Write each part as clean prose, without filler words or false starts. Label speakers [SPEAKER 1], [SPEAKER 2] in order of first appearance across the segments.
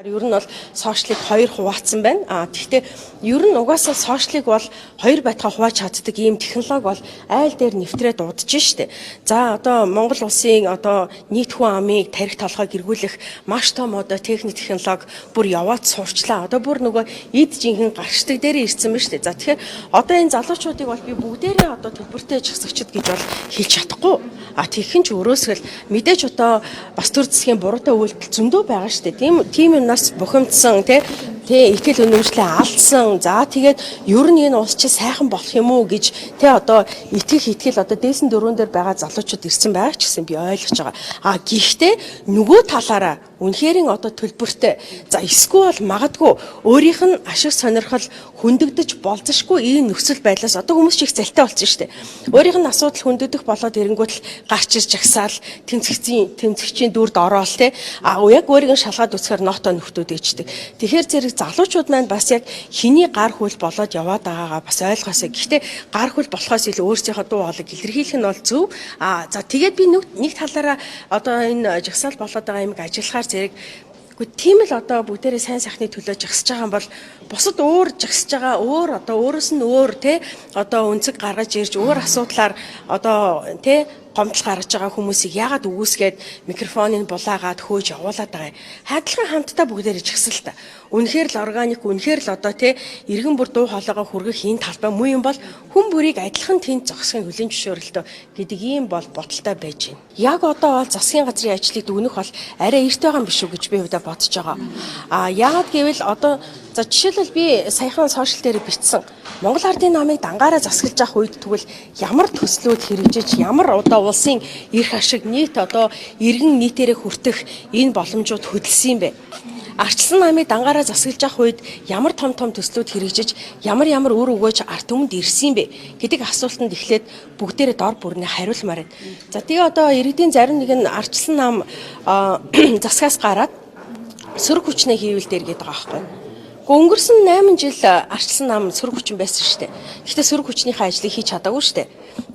[SPEAKER 1] Ер нь бол social ыг хоёр хуваацсан байна. Тэгэхдээ ер нь угаасаа social ыг бол хоёр байтгаа хувааж чаддаг ийм технологи бол айл дээр нэвтрээд удаж штэ. За, одоо Монгол улсын одоо нийт хүн амыг тархи толгойг эргүүлэх маш том одоо техник технологи бүр яваад сурчлаа. Одоо бүр нөгөө эд жинхэнэ гарчдаг дээрээ ирсэн байна штэ. За, тэгэхээр одоо энэ залуучуудыг бол би бүгдээрээ одоо төлбөртэй жагсагчид гэж бол хэлж чадахгүй. Тэгхэн ч өрөөсгөл мэдээж одоо бас төр засгийн буруутай үйлдэл зөндөө байгаа штэ. Тийм юмнаас бухимдсан, тий, итгэл үнэмшлээ алдсан. За, тэгээд ер нь энэ улс чи сайхан болох юм уу гэж, тий, одоо итгэх итгэл одоо дээсэн дөрөөн дээр байгаа залуучууд ирсэн байгаа ч гэсэн би ойлгож байгаа. Гэхдээ нөгөө талаараа үнэхэрийн одоо төлбөртэй, за, эсвэл магадгүй өөрийнх нь ашиг сонирхол хөндөгдөж болзошгүй ийм нөхцөл байдлаас одоо хүмүүс ч их залтай болсон шүү дээ. Өөрийнх нь асуудал хөндөгдөх болоод ирэнгүүт л гарч ирж жагсаал, тэмцэгчийн дүрд ороод, те, яг өөрийг нь шалгаад үзэхээр ноотоо нөхдүүд ээждэг. Тэгэхээр зэрэг залуучууд маань бас яг хэний гар хөл болоод яваад байгаагаа бас ойлгоосой. Гэхдээ гар хөл болохоос илүү өөрсдийнхөө дуу хоолойг илэрхийлэх нь бол зөв. За, тэгээд би нэг талаараа одоо энэ жагсаал болоод байгаа юмыг ажиллахаар зэрэг. Гэхдээ тийм л одоо бүгдээрээ сайн сайхны төлөө жагсаж байгаа юм бол бусад өөр жагсаж байгаа, өөр одоо өөрөөс нь өөр, те, одоо өнцөг гаргаж ирж, өөр асуудлаар одоо, те, гомдол гаргаж байгаа хүмүүсийг яагаад үгүйсгээд, микрофоныг булаагаад хөөж явуулаад байгаа юм? Адилхан хамтдаа бүгдээрээ жагсал та. Үнэхээр л органик, үнэхээр л одоо, те, иргэн бүр дуу хоолойгоо хүргэх энэ талбай муу юм бол хүн бүрийг адилхан тэнд зогсохын хүлээн зөвшөөрөлтөө гэдэг ийм бол бодолтой байж байна. Яг одоо бол засгийн газрын ажлыг дүгнэх бол арай эрт байгаа юм биш үү гэж би хувьдаа бодож байгаа. Яагаад гэвэл одоо, за, жишээлбэл, би саяхан social дээр бичсэн. Монгол Ардын намыг дангаараа засаглаж авах үед тэгвэл ямар төслүүд хэрэгжиж, ямар одоо улсын эрх ашиг нийт одоо иргэн нийтээрээ хүртэх энэ боломжууд хөдөлсөн юм бэ? Ардчилсан намыг дангаараа засаглаж авах үед ямар том том төслүүд хэрэгжиж, ямар ямар үр өгөөж ард түмэнд ирсэн юм бэ гэдэг асуултанд эхлээд бүгдээрээ дор бүрнээ хариулмаар байна. За, тэгээ одоо иргэдийн зарим нэг нь ардчилсан нам засгаас гараад сөрөг хүчнээ хийвэл дээр гэдэг байгаа байхгүй. Гэхдээ өнгөрсөн 8 жил ардчилсан нам сөрөг хүчин байсан шүү дээ. Гэхдээ сөрөг хүчнийхээ ажлыг хийж чадаагүй шүү дээ.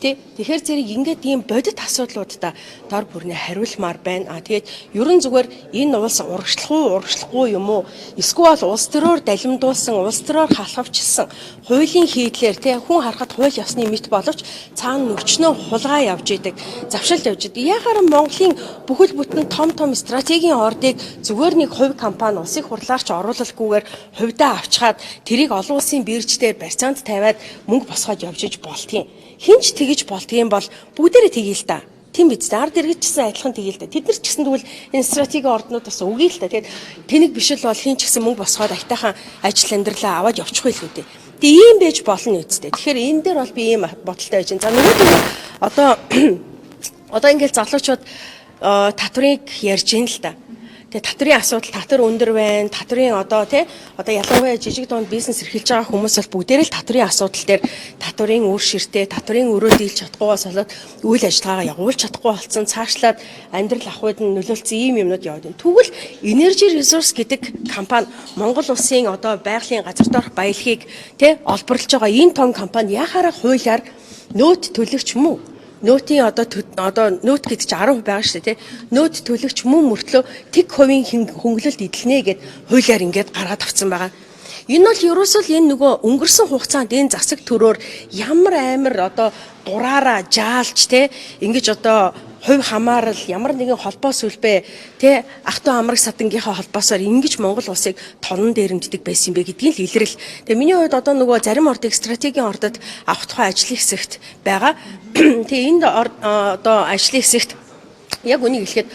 [SPEAKER 1] Тий. Тэгэхээр зэрэг ингээд ийм бодит асуудлуудаа дор бүрнээ хариулмаар байна. Тэгээд ерөн зүгээр энэ улс урагшлах уу, урагшлахгүй юм уу? Эсвэл улс төрөөр далимдуулсан, улс төрөөр халахвчилсан хуулийн хийдлээр, тий, хүн харахад хууль ёсны мэт боловч цаана өчнөө хулгай явж идэг, завшилт явж идэг. Яхаараа Монголын бүхэл бүтэн том том стратегийн ордыг зүгээр нэг хувь компани улсын хурлаарч оруулалгүйгээр хувьдаа авчгаад, тэрийг олон улсын бирж дээр барьцаанд тавиад мөнгө босгоод явж иж болдгийн. Хэн ч тэгэж болдгийн бол бүгдээрээ тэгье л та. Тийм биз дээ. Ард иргэд ч гэсэн адилхан тэгье л да. Тэд нар ч гэсэн тэгвэл энэ стратегийн орднууд бас үгүй л та. Тэгээд тэнэг биш л бол хэн ч гэсэн мөнгө босгоод аятайхан ажил амьдралаа аваад явчих байлгүй дээ. Тэгээ ийм байж болно үстэй. Тэгэхээр энэ дээр бол би ийм бодолтой байж байна. За, нөгөө нь одоо ингээл залуучууд татврыг ярьж байна л да. Тэгээ татврын асуудал, татвар өндөр байна. Татврын одоо, тий, одоо ялангуяа жижиг дунд бизнес эрхэлж байгаа хүмүүс бол бүгдээрээ л татврын асуудал дээр, татврын үр ширтээ, татврын өрөө дийлж чадахгүйгээс болоод үйл ажиллагаагаа явуулж чадахгүй болсон. Цаашлаад амьдрал ахуйд нь нөлөөлсөн ийм юмнууд яваад байна. Тэгвэл Energy Resource гэдэг компани, Монгол улсын одоо байгалийн газар доорх баялагийг, тий, олборлож байгаа энэ том компани яхаараа хуулиар нөөт төлөгч мүү, нөөтийн одоо нөөт гэдэг чинь 10% байгаа шүү дээ, тий. Нөөт төлөгч мөн мөртлөө тэг хувийн хөнгөлөлт эдлэнэ гэд хуулиар ингээд гаргаад авцсан байгаа. Энэ бол ерөөсөө л энэ нөгөө өнгөрсөн хугацаанд энэ засаг төрөөр ямар амар одоо дураараа жаалж, те, ингэж одоо хувь хамаарал, ямар нэгэн холбоо сүлбээ, те, ах дүү амраг садангийнхаа холбоосоор ингэж Монгол улсыг тонон дээрэмддэг байсан юм бэ гэдгийг л илрэл. Тэгээ миний хувьд одоо нөгөө зарим ордыг стратегийн ордод авах тухай ажлын хэсэгт байгаа. Тэгээ энд одоо ажлын хэсэгт яг үнийг хэлэхэд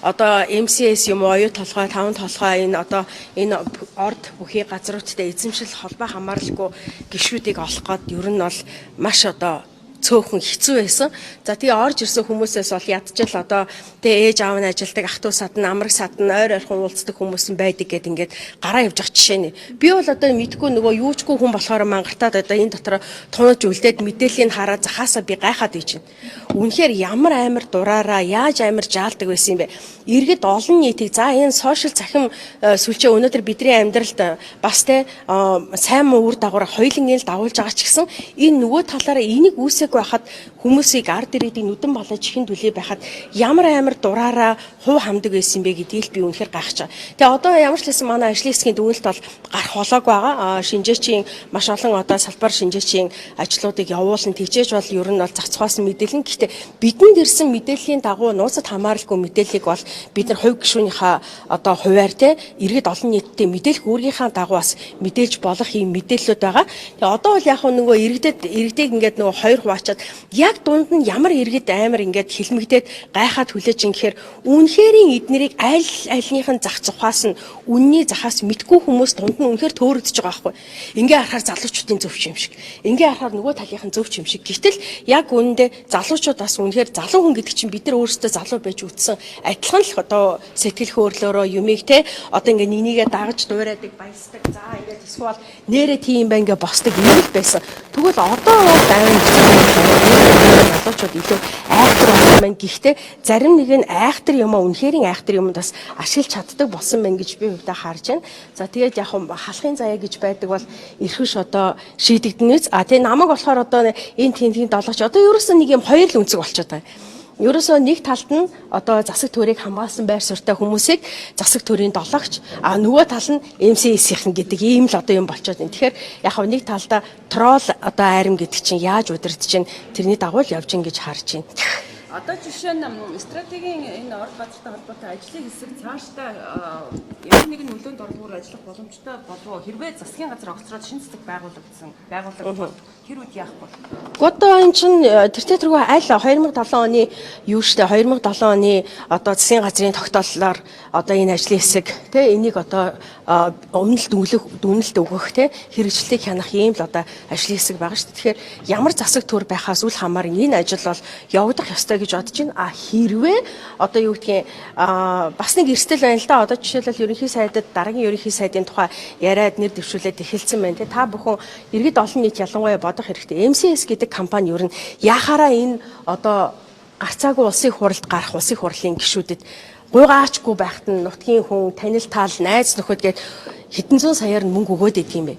[SPEAKER 1] одоо MCS юм уу, оюу толгой, таван толгой, энэ одоо энэ орд бүхий газруудтай эзэмшил холбоо хамааралгүй гишүүдийг олох гээд ер нь бол маш одоо цөөхөн хэцүү байсан. За, тэгээ орж ирсэн хүмүүсээс бол ядчил одоо, тэгээ ээж аав нь ажилдаг, ах дүү садан, амраг садан, ойр ойрхон уулздаг хүмүүс нь байдаг гэд ингээд гараа явж байгаа жишээ нэ. Би бол одоо мэдгүй, нөгөө юучгүй хүн болохоор мангартаад одоо энэ дотор тунаж үлдээд мэдээллийг хараад захаасаа би гайхаад байж байна. Үнэхээр ямар амар дураараа яаж амар жаалдаг байсан юм бэ? Иргэд олон нийтийг, за, энэ social цахим сүлжээ өнөөдөр бидний амьдралд бас, те, сайн муу үр дагавар хоёулангийн л дагуулж байгаа ч гэсэн энэ нөгөө талаараа энийг үүсэх байсаг байхад хүмүүсийг ард иргэдийг нүдэн балаж чихэн түлээ байхад ямар амар дураараа хуу хамдаг байсан бэ гэдгийг л би үнэхээр гайхаж байгаа. Тэгээ одоо ямар ч лсэн манай ажлын хэсгийн дүгнэлт бол гарах болоог байгаа. Шинжээчийн маш олон одоо салбар шинжээчийн ажлуудыг явуулан тэгжээж бол ер нь бол зах зухаас мэдээлэн. Гэхдээ бидэнд ирсэн мэдээллийн дагуу нууцад хамааралгүй мэдээллийг бол бид нар хувь гишүүнийхээ одоо хувиар те иргэд олон нийтэд мэдээлэх үүргийнхаа дагуу бас мэдээлж болох юм мэдээллүүд байгаа. Тэгээ одоо бол яг нөгөө иргэдийг ингээд нөгөө хоёр хуваачаад яг дунд нь ямар иргэд амар ингээд хилмигдээд гайхаад хүлээж ингэхээр үнэхэрийн эднэрийг аль альных нь зах зухаас нь үнний захаас мэдгүй хүмүүс дунд нь үнэхээр төөрөгдөж байгаа байхгүй. Ингээ харахаар залуучуудын зөвч юм шиг. Ингээ харахаар нөгөө талынхын зөвч юм шиг. Гэтэл яг үнэндээ залуучууд бас үнэхээр залуу хүн гэдэг чинь бид нар өөрсдөө залуу байж үтсэн адилхан л одоо сэтгэл хөдлөлөөрөө юмыг те одоо ингээ нэг нэгээ дагаж дуурайдаг, баясдаг. За ингээд эсвэл нэрэ тийм байна ингээ босдог юм л байсан. Тэгвэл одоо бол амар залуучууд илүү айхтар болсон байна. Гэхдээ зарим нэг нь айхтар юм аа үнэхэрийн айхтар юмд бас ашиглаж чаддаг болсон байна гэж би хувьдаа харж байна. За тэгээд яг халахын заяа гэж байдаг бол эрхэш одоо шийдэгдэнэ. А тэгээ намайг болохоор одоо энэ тентгийн долооч одоо ерөөсөн нэг юм хоёр л үнцэг болчиход байгаа. Ерөөсөө нэг талд нь одоо засаг төрийг хамгаалсан байр суурьтай хүмүүсийг засаг төрийн долоогч, а нөгөө тал нь MCS-ийнхэн гэдэг ийм л одоо юм болчиход байна. Тэгэхээр яг хав нэг талдаа трол одоо айрам гэдэг чинь яаж удирдах чинь тэрний дагуу л явж ин гэж харж байна.
[SPEAKER 2] Одоо жишээ нь стратегийн энэ орд газартай холбоотой ажлын хэсэг цаашдаа ямар нэгэн нөлөөнд орлогоор ажиллах боломжтой болов уу? Хэрвээ засгийн газар огцроод шинэ цэцэг байгуулагдсан байгууллага тэр үед яах вэ?
[SPEAKER 1] Одоо энэ чинь тэртээ тэргүй аль 2007 оны юу штэ 2007 оны одоо засгийн газрын тогтооллоор одоо энэ ажлын хэсэг тэ энийг одоо өмнөлт дүгнэлт өгөх тэ хэрэгжлэлийг хянах ийм л одоо ажлын хэсэг байгаа шүү дээ. Тэгэхээр ямар засаг төр байхаас үл хамааран энэ ажил бол явагдах ёстой гэж бодож байна. А хэрвээ одоо юу гэдгийг бас нэг эрсдэл байна л да. Одоо жишээлбэл ерөнхий сайдад дараагийн ерөнхий сайдын тухай яриад нэр дэвшүүлээд эхэлсэн байна. Тэ та бүхэн иргэд олон нийт ялангуяа бодох хэрэгтэй. MCS гэдэг компани ер нь яхаараа энэ одоо гарцаагүй улсын хуралд гарах улсын хурлын гишүүдэд гуйгаачгүй байхад нь нутгийн хүн, танил таал, найз нөхөд гээд хэдэн зуун саяар нь мөнгө өгөөд идэв юм бэ?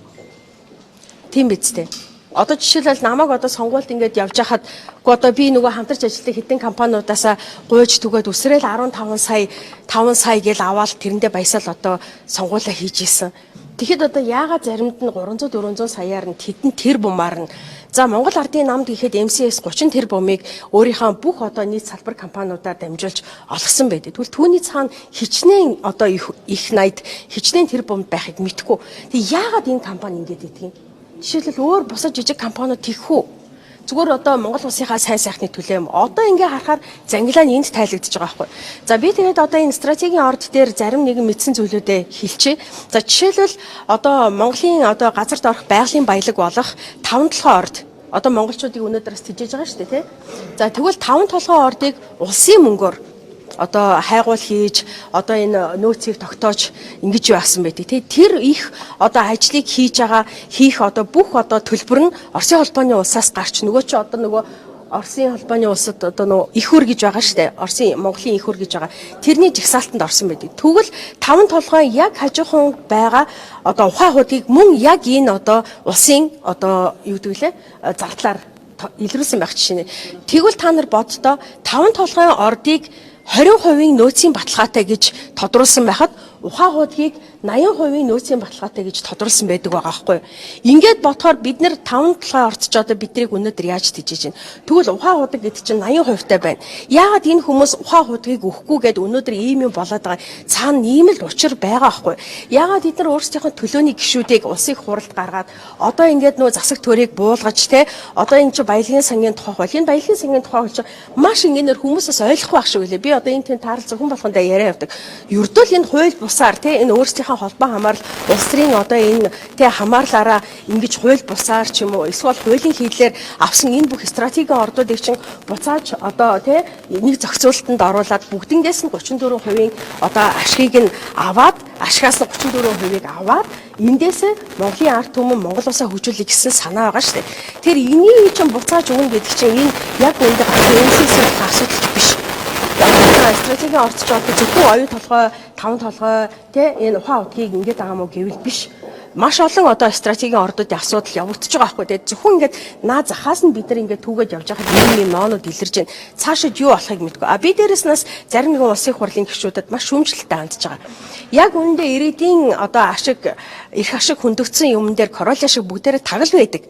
[SPEAKER 1] Тийм биз дээ. Одоо жишээлбэл намайг одоо сонгуульд ингээд явж хахад үгүй одоо би нөгөө хамтарч ажилладаг хэдэн компаниудаасаа гуйж түгээд үсрээл 15 сая 5 сая гэл аваад тэрэндээ баясаал одоо сонгуулаа хийж исэн. Тэгэхэд одоо яагаад заримд нь 300 400 саяар нь тэдэн тэр бумаар нь за Монгол Ардын намд гэхэд MCS 30 тэр бумыг өөрийнхөө бүх одоо нийт салбар компаниудаар дамжуулж олгосон байдаг. Тэгвэл түүний цаана хичнээн одоо их найд хичнээн тэр бумд байхыг мэдэхгүй. Тэг яагаад энэ компани ингэж идэх юм? Жишээлбэл өөр бусад жижиг компаниуд тийх үү? Зүгээр одоо Монгол улсынхаа сайн сайхны төлөө юм. Одоо ингээ харахаар зангилаа нь энд тайлагдж байгаа байхгүй. За би тэгээд одоо энэ стратегийн орд дээр зарим нэгэн мэдсэн зүйлүүдээ хэлчихье. За жишээлбэл одоо Монголын одоо газарт орох байгалийн баялаг болох 5 толгой орд. Одоо монголчуудыг өнөөдөр бас тижээж байгаа шүү дээ, тий? За тэгвэл 5 толгой ордыг улсын мөнгөөр одоо хайгуул хийж одоо энэ нөөцийг тогтоож ингэж яасан байдаг тий. Тэр их одоо ажлыг хийж байгаа хийх одоо бүх одоо төлбөр нь Оросын холбооны улсаас гарч нөгөө чи одоо нөгөө Оросын холбооны улсад одоо нөгөө их хөр гэж байгаа штэ. Оросын Монголын их хөр гэж байгаа. Тэрний жагсаалтанд орсон байдаг. Тэгвэл таван толгой яг хажуухан байгаа одоо ухаан худгийг мөн яг энэ одоо улсын одоо юу гэдэг лээ зардлаар илрүүлсэн байх жишээ. Тэгвэл та нар боддоо таван толгойн ордыг 20% нөөцийн баталгаатай гэж тодруулсан байхад ухаан хуудгийг 80% нөөцийн баталгаатай гэж тодруулсан байдаг байгаа байхгүй юу. Ингээд бодохоор бид нэр 5 толгой орцож одоо биднийг өнөөдөр яаж тижээж байна. Тэгвэл ухаан хуудаг гэдэг чинь 80% таа байна. Яагаад энэ хүмүүс ухаан хуудгийг өгөхгүй гээд өнөөдөр ийм юм болоод байгаа. Цаана ийм л учир байгаа байхгүй юу. Яагаад бид нар өөрсдийнхөө төлөөний гишүүдийг улсын хуралд гаргаад одоо ингээд нөө засаг төрийг буулгаж те одоо энэ чинь баялагын сангийн тухай хол. Энэ баялагын сангийн тухай хол чинь маш ингээнээр хүмүүсээс ойлгохгүй байх шиг үлээ. Би одоо энэ тэнд таарлцсан хүн болгондоо яриа явдаг. Ердөө л энэ хууль бусаар те энэ өөрсдийнхөө холбоо хамаарал улс төрийн одоо энэ те хамаарлаараа ингэж хууль бусаар ч юм уу эсвэл хуулийн хийдлээр авсан энэ бүх стратегийн ордуудыг чинь буцааж одоо те нэг зохицуултанд оруулаад бүгднгээс нь 34% одоо ашгийг нь аваад ашигаас нь 34%-ийг аваад эндээс Монголын ард түмэн Монгол улсаа хөгжүүлэх гэсэн санаа байгаа шүү дээ. Тэр энийг чинь буцааж өгнө гэдэг чинь энэ яг үүндээ гарсан MCC-ийн асуудал биш. Стратегийн орц ч одоо зөвхөн оюун толгой, таван толгой тий энэ ухаан утгийг ингэж байгаа мó гэвэл биш. Маш олон одоо стратегийн ордуудын асуудал явагдаж байгаа байхгүй. Тэгээд зөвхөн ингээд наа захаас нь бид нар ингээд түүгээд явж байхад юм юм ноонууд илэрж байна. Цаашид юу болохыг мэдгүй. А би дээрэс нас зарим нэгэн улсын хурлын гишүүдэд маш шүүмжлэлтэй хандж байгаа. Яг үүндээ иргэдийн одоо ашиг, эрх ашиг хөндөгдсөн юмн дээр Короля шиг бүгдээрээ тагал байдаг.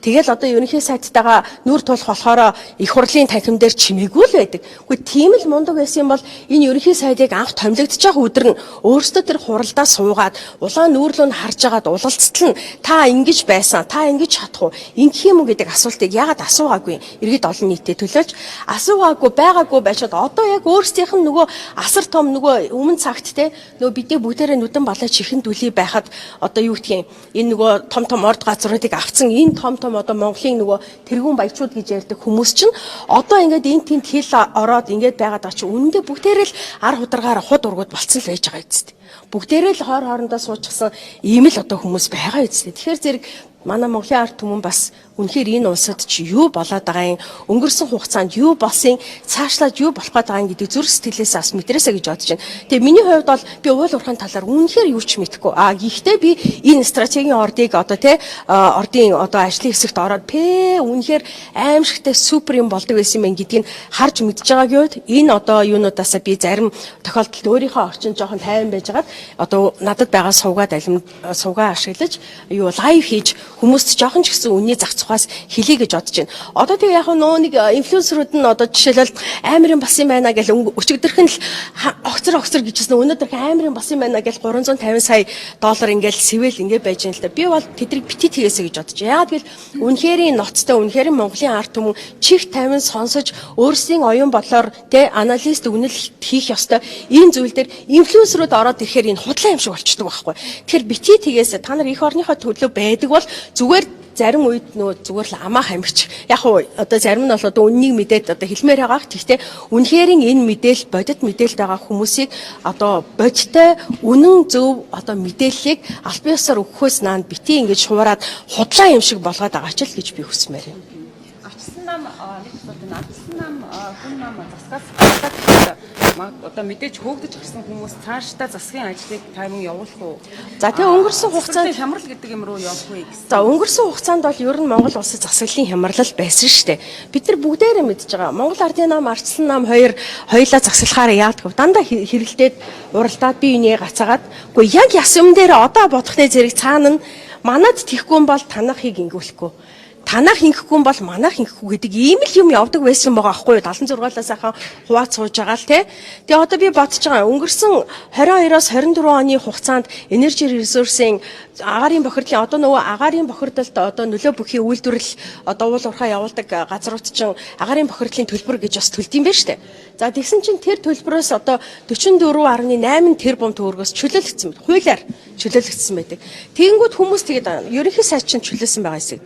[SPEAKER 1] Тэгэл одоо ерөнхий сайдтайгаа нүүр тулах болохоор их хурлын танхим дээр чимээгүй л байдаг. Үгүй тийм л мундаг байсан юм бол энэ ерөнхий сайдыг анх томилогдож байгаа өдөр нь өөрсдөө тэр хуралдаа суугаад улаан нүүрлөө нь харж агаад улалцтал нь та ингэж байсан, та ингэж чадах уу, ингэх юм уу гэдэг асуултыг яагаад асуугаагүй, иргэд олон нийтэд төлөөлж асуугаагүй байгаагүй байшаад одоо яг өөрсдийнх нь нөгөө асар том нөгөө өмнө цагт те нөгөө бидний бүгдээрээ нүдэн балаа чихэн дүлий байхад одоо юу гэдгийг энэ нөгөө том том орд газруудыг авцсан энэ том том одоо Монголын нөгөө тэргүүн баячууд гэж ярьдаг хүмүүс чинь одоо ингээд энэ тэнд хил ороод ингээд байгаад байгаа чинь үнэндээ бүгдээрээ л ар хударгаар худ ургууд болцсон л байж байгаа үсттэй. Бүгдээрээ л хоор хоорондоо суучихсан ийм л одоо хүмүүс байгаа үсттэй. Тэгэхээр зэрэг манай Монголын ард түмэн бас үнэхээр энэ улсад чи юу болоод байгаа юм, өнгөрсөн хугацаанд юу болсон, цаашлаад юу болох гээд байгаа юм гэдэг зүрх сэтгэлээс бас мэдрээсэ гэж бодож байна. Тэгээ миний хувьд бол би уул уурхайн талаар үнэхээр юу ч мэдэхгүй. А гэхдээ би энэ стратегийн ордыг одоо те ордын одоо ажлын хэсэгт ороод пэ үнэхээр аимшигтай супер юм болдог байсан юм гэдгийг харж мэдж байгаагийн үед энэ одоо юунуудаасаа би зарим тохиолдолд өөрийнхөө орчин жоохон тайван байжгаад одоо надад байгаа сувгаа далим сувгаа ашиглаж юу live хийж хүмүүст жоохон ч гэсэн үнний зах зухаас хэлье гэж бодож байна. Одоо тэгээ яг нөө нэг инфлюенсерүүд нь одоо жишээлбэл амар юм болсон юм байна гэж өчигдөрх нь л огцор огцор гэжсэн, өнөөдөр амар юм болсон юм байна гэж 350 сая доллар ингээл сэвэл ингээ байж байна л да. Би бол тэдрийг бити тгээсэ гэж бодож. Яагаад гэвэл үнэхэрийн ноцтой, үнэхэрийн Монголын ард түмэн чих тавин сонсож өөрсдийн оюун бодлоор тэ аналист өгнөл хийх ёстой энэ зүйл дээр инфлюенсерүүд ороод ирэхээр энэ худлаа юм шиг болчдөг байхгүй. Тэгэхээр бити тгээсэ, та нар их орныхоо төлөө байдаг бол зүгээр зарим үед нөө зүгээр л амаа хамирч яг уу одоо зарим нь бол одоо үннийг мэдээд одоо хэлмээр байгаа. Гэхдээ үнэхэрийн энэ мэдээл бодит мэдээлэлд байгаа хүмүүсийг одоо бодиттой үнэн зөв одоо мэдээллийг аль биесээр өгөхөөс наанд бити ингэж шуураад худлаа юм шиг болгоод байгаа ч л гэж би хүсмээр юм.
[SPEAKER 2] Арчсан нам нэг асуулт байна. Арчсан нам хүн нам засгаас гардаг одоо мэдээж хөөгдөж гарсан хүмүүс цаашдаа засгийн ажлыг тайман явуулах уу?
[SPEAKER 1] За тэгээ өнгөрсөн хугацаанд
[SPEAKER 2] хямрал гэдэг юм руу явах уу гэсэн.
[SPEAKER 1] За өнгөрсөн хугацаанд бол ер нь Монгол улсад засаглалын хямрал байсан шүү дээ. Бид нар бүгдээрээ мэдж байгаа. Монгол Ардын нам, Арчсан нам хоёр хоёулаа засаглахаар яадаг вэ? Дандаа хэрэлдээд уралдаад бие биенээ гацаагаад. Үгүй яг яс юм дээр одоо бодохны зэрэг цаана нь манад тийхгүй юм бол танахыг ингэвлэхгүй. Танах ингэхгүй бол манах ингэхгүй гэдэг ийм л юм явдаг байсан байгаа аахгүй юу? 76-аас сайхан хуваац сууж байгаа л те. Тэгээ одоо би бодож байгаа, өнгөрсөн 22-оос 24 оны хугацаанд Energy Resource-ийн агаарын бохирдлын одоо нөгөө агаарын бохирдолд одоо нөлөө бүхий үйлдвэрлэл одоо уул уурхай явуулдаг газрууд чинь агаарын бохирдлын төлбөр гэж бас төлд юм байна штэ. За тэгсэн чинь тэр төлбөрөөс одоо 44.8 тэрбум төгрөгөөс чөлөөлөгдсөн байна. Хуулиар чөлөөлөгдсөн байдаг. Тэгэнгүүт хүмүүс тэгээд ерөнхий сайд чинь чөлөөсөн байгаа эсэг.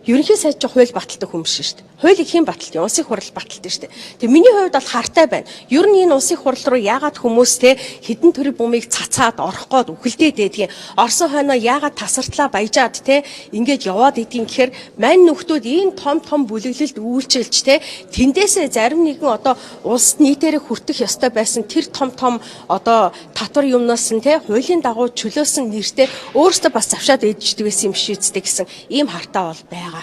[SPEAKER 1] Ерөнхий сайд чинь хууль баталдаг хүн биш шүү дээ. Хуулийг хэн баталдаг? Улсын хурал баталдаг шүү дээ. Тэгээ миний хувьд бол хартай байна. Ер нь энэ улсын хурал руу яагаад хүмүүс те хэдэн төрлийн бумыг цацаад орох гээд үхэлдээд байдгийг, орсон хойноо яагаад тасартлаа баяжаад те ингэж яваад идгийг гэхээр мань нөхдүүд энэ том том бүлэглэлд үйлчилж те тэндээсээ зарим нэгэн одоо улс нийтээрээ хүртэх ёстой байсан тэр том том одоо татвар юмнаас нь те хуулийн дагуу чөлөөсөн нэртэй өөрсдөө бас завшаад ээждэг байсан юм шиг үсттэй гэсэн ийм хартай бол байгаа.